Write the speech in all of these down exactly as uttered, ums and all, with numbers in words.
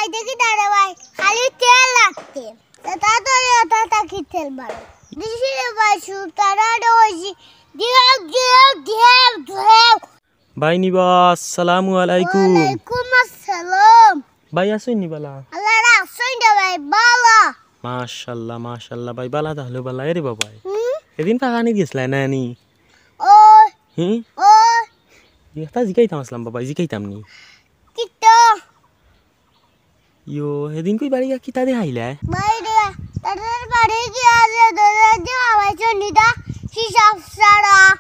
এটা কিতা রে ভাই? খালি তেল লাগতে। এটা তো রে, এটা তা কি তেল বারো? দিছি রে ভাই, সুতারা রে ওই যে, দিও, দিও, দিও, দিও। ভাই নিবা, আসসালামু আলাইকুম। ওয়ালাইকুম আসসালাম। ভাই আছইন নি বালা? আল্লাহ রাখছইন রে ভাই, বালা। মাশাআল্লাহ, মাশাআল্লাহ। ভাই বালা তাহলে বালা। এরে বাবা, হুম? এদিন পাখানিত গেছলায় না নি? ও। হুম? ও। একটা জিকাইতাম আছলাম বাবা, জিকাইতাম নি? কিতা? ইয়ো, হেদিন কই বাড়ি গিয়া কিতা দেখাইলা? বাইরে, তাদের বাড়ি গিয়া যে দরজা দিয়া আওয়াজ শুনি দা, হিসাব ছাড়া।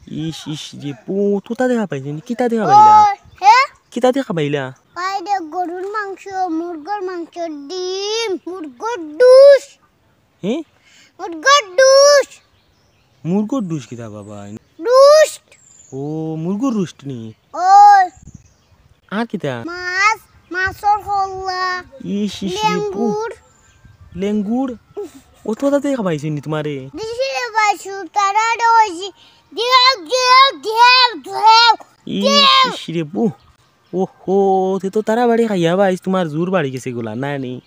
ইস, ইস, যে পু-, তুতা দেখা পাইছইন নি? কিতা দেখা পাইলা? ও, হে? কিতা দেখা পাইলা? বাইরে গরুর মাংস, মুরগর মাংস, ডিম, মুরগর ডুস। হে? মুরগর ডুস। মুরগর ডুস কিতা বাবা? রুস্ট। ও, মুরগর রুস্ট নি? ও। আর কিতা? মাছ, মাছর কল্লা, ইস, ইস, রে পু। লেঙ্গুর। লেঙ্গুর? ও তো তাতে খাবাইছইন নি তুমারে? দিছি রে ভাই, সুতারা রে ওই যে, দিও, দিও, দিও, দিও। ইস, ইস, রে পু। ওহো, তে তো তারা বাড়ি খাইয়া ভাই, তুমার জোর বাড়ি গেছে গুলা, না নি?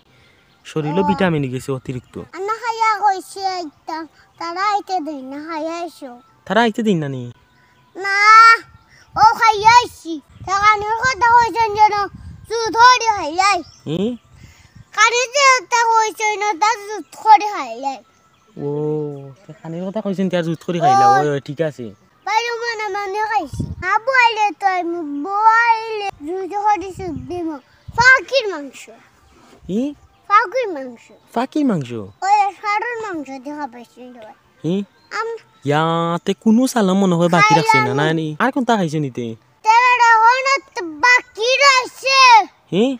শরীরও ও। ভিটামিন গেছে অতিরিক্ত। আন্না খাইয়া কইছে আইতাম, তারা আইতে দেয় না, খাইয়া আইসো। তারা আইতে দেয় না নি? না, ও খাইয়া আইছি। তে খানির কথা কইছইন যেন, জুত করি খাইলাই। হুম? খানির যে কথা কইছইন না, তা জুত করি খাইলাই। ও, তে খানির কথা কইছইন, তে আর জুত করি খাইলা। ওই। ওই, ওই, ঠিক আছে। বাইরে মনে মনে খাইছি। না বইলে তো আমি বইলে জুত করি সুখ দিমু। পাখির মাংস। ই? পাখির মাংস। পাখির মাংস? ওই ষাড়র মাংস দেখা পাইছি রে ভাই। ই? আম- ইয়া, তে কুনু সালাম মনে হয় বাকি রাখছে না, খাইলাম। না নি? আর কোনটা খাইছো নি তে? তে বেটা, অখনো তো বাকি রইছে। ই?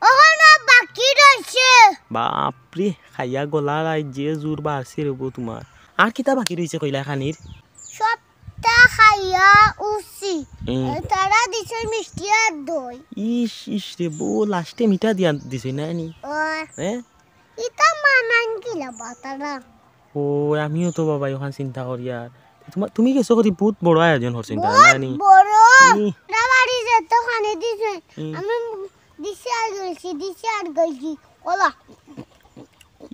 অখনো বাকি রইছে। বাপরে, খাইয়া গলার আইজ যে জোর বাড়ছে রে বউ তুমার। আর কিতা বাকি রইছে কইলা খানির? সবটা খাইয়া উঠছি। হুম। তারা দিছে মিষ্টি আর দই। ইস, ইস রে বউ, লাস্টে মিঠা দিয়া দিছে না নি? ও। হ্যাঁ? ইতা মানান কিলা বাতারা? ও, আমিও তো বাবা অখান চিন্তা করি আর। তুমা-, তুমি গেছো করি বহুত বড় আয়োজন করছো ইটা, বহুত না নি? বড়। ই। তারা বাড়ি যেতে খানি দিছে। হুম। আমি দিছি আর গেছি, দিছি আর গেছি। কলা।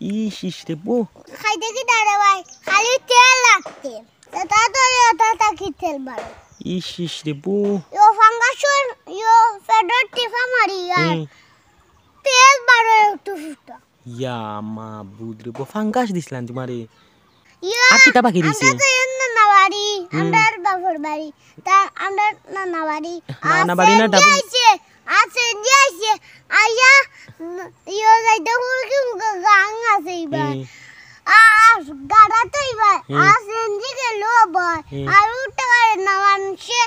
ইস, ইস রে বউ। খাইতে কিতা রে ভাই? খালি তেল লাগতে। এটা তো রে, এটা তা কি তেল বারো? ইস, ইস রে বউ। ইয়ো ফাঙ্গাসর, ইয়ো ফেডর টিফা মারি আর হুম। তেল বারো একটু ফুটা। ইয়া মাবুদ রে বউ, ফাঙ্গাস দিছলাম তুমারে। ইয়া, আর কিতা বাকি রইছে? আমরা তো এর নানা বাড়ি, হুম। আমরার বাপর বাড়ি, তা আমরার নানা বাড়ি। নানা বাড়ি না, আর ডাবল? আইছে, আর সেনজি আইছে, আইয়া, উম, ইয়ো যাইতে হুরকি মুখে গাং আছে ইবার। হুম। আর গাড়া তো ইবার, হুম। আর সেনজি গেল আবার। হুম। আর উঠতে পারে না মানষে,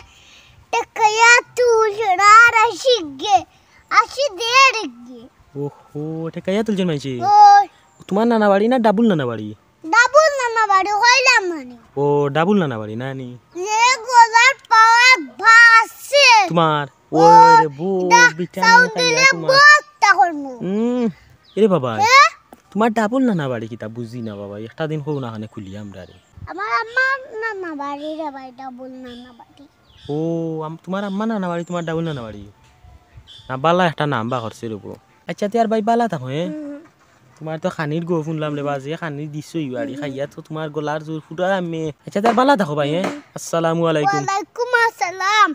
টেকাইয়া তুলছে না আর আশি গে, আশি দেড় গে। ওহো, টেকাইয়া তুলছইন মানষে? ওই। তুমার নানা বাড়ি না ডাবল নানা বাড়ি? ডাবল নানা বাড়ি কইলাম মানে। ও, ডাবল নানা বাড়ি না নি? যে গলার পাওয়ার বাসে। তুমার? ও, ওই রে বউ, ইটা ভিটামিন সাউন্ড খাইয়া দিলে তুমার। বক্তা করমু। উম, এরে বাবা, হে? তুমার ডাবল নানা বাড়ি কিতা বুঝি না বাবা, একটা দিন কও না খানে খুলি আমরারে। আমার আম্মার নানা বাড়ি রে ভাই, ডাবল নানা বাড়ি। ও, আম-, তুমার আম্মা নানা বাড়ি, তুমার ডাবল নানা বাড়ি। না, বালা একটা নাম বা করছে রে বউ। আচ্ছা, তে আর ভাই বালা থাকো, হে? হুম। তুমার তো খানির গো হুনলাম রে বা, যে খানি দিছো ই বাড়ি হুম। খাইয়া তো তুমার গলার জোর ফুটা আমি। আচ্ছা, তে আর বালা থাকো ভাই, হে? হুম। আসসালামু আলাইকুম। ওয়ালাইকুম আসসালাম।